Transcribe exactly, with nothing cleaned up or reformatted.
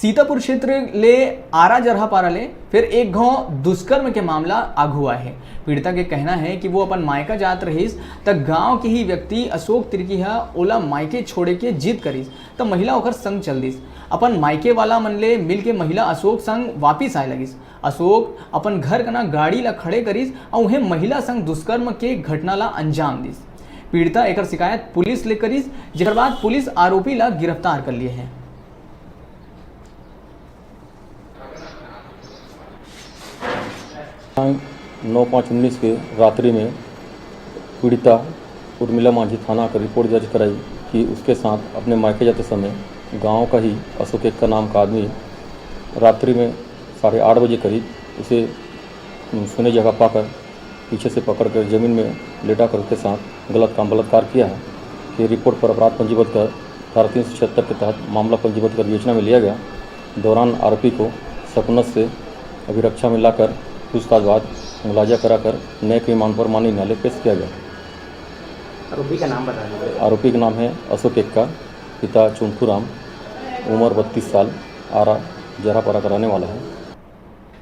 सीतापुर क्षेत्र ले आरा जरहापारा ले फिर एक घाव दुष्कर्म के मामला आघू आए हे। पीड़िता के कहना है कि वो अपन मायका जात रहिस, त गांव के ही व्यक्ति अशोक तिर्की ह ओला मायके छोड़े के जिद करिस, त महिला ओकर संग चल दिस। अपन मायके वाला मन ले मिलके महिला अशोक संग वापिस आए लगिस। अशोक अपन घर कना गाड़ी ला खड़े करिस अउ उहें महिला संग दुष्कर्म के घटना ला अंजाम दिस। पीड़िता एकर शिकायत पुलिस ले करिस, जेकर बाद पुलिस आरोपी ला गिरफ्तार कर लिए हे। नौ पाँच उन्नीस के रात्रि में पीड़िता उर्मिला मांझी थाना कर रिपोर्ट दर्ज कराई कि उसके साथ अपने मायके जाते समय गांव का ही अशोक एक्का नाम का आदमी रात्रि में साढ़े आठ बजे करीब उसे सुने जगह पाकर पीछे से पकड़कर जमीन में लेटाकर उसके साथ गलत काम, बलात्कार किया है। ये रिपोर्ट पर अपराध पंजीबद्ध कर धारा तीन सौ छिहत्तर के तहत मामला पंजीबद्ध कर विवेचना में लिया गया। दौरान आरोपी को शकुनत से अभिरक्षा में लाकर पूछताछ बाद मुलाजा कराकर न्यायिक रिमांड पर माननीय न्यायालय पेश किया गया। आरोपी का नाम बता दीजिए। आरोपी का नाम है अशोक एक्का, पिता चुनखू राम, उम्र बत्तीस साल, आरा जरापारा का रहने वाला है।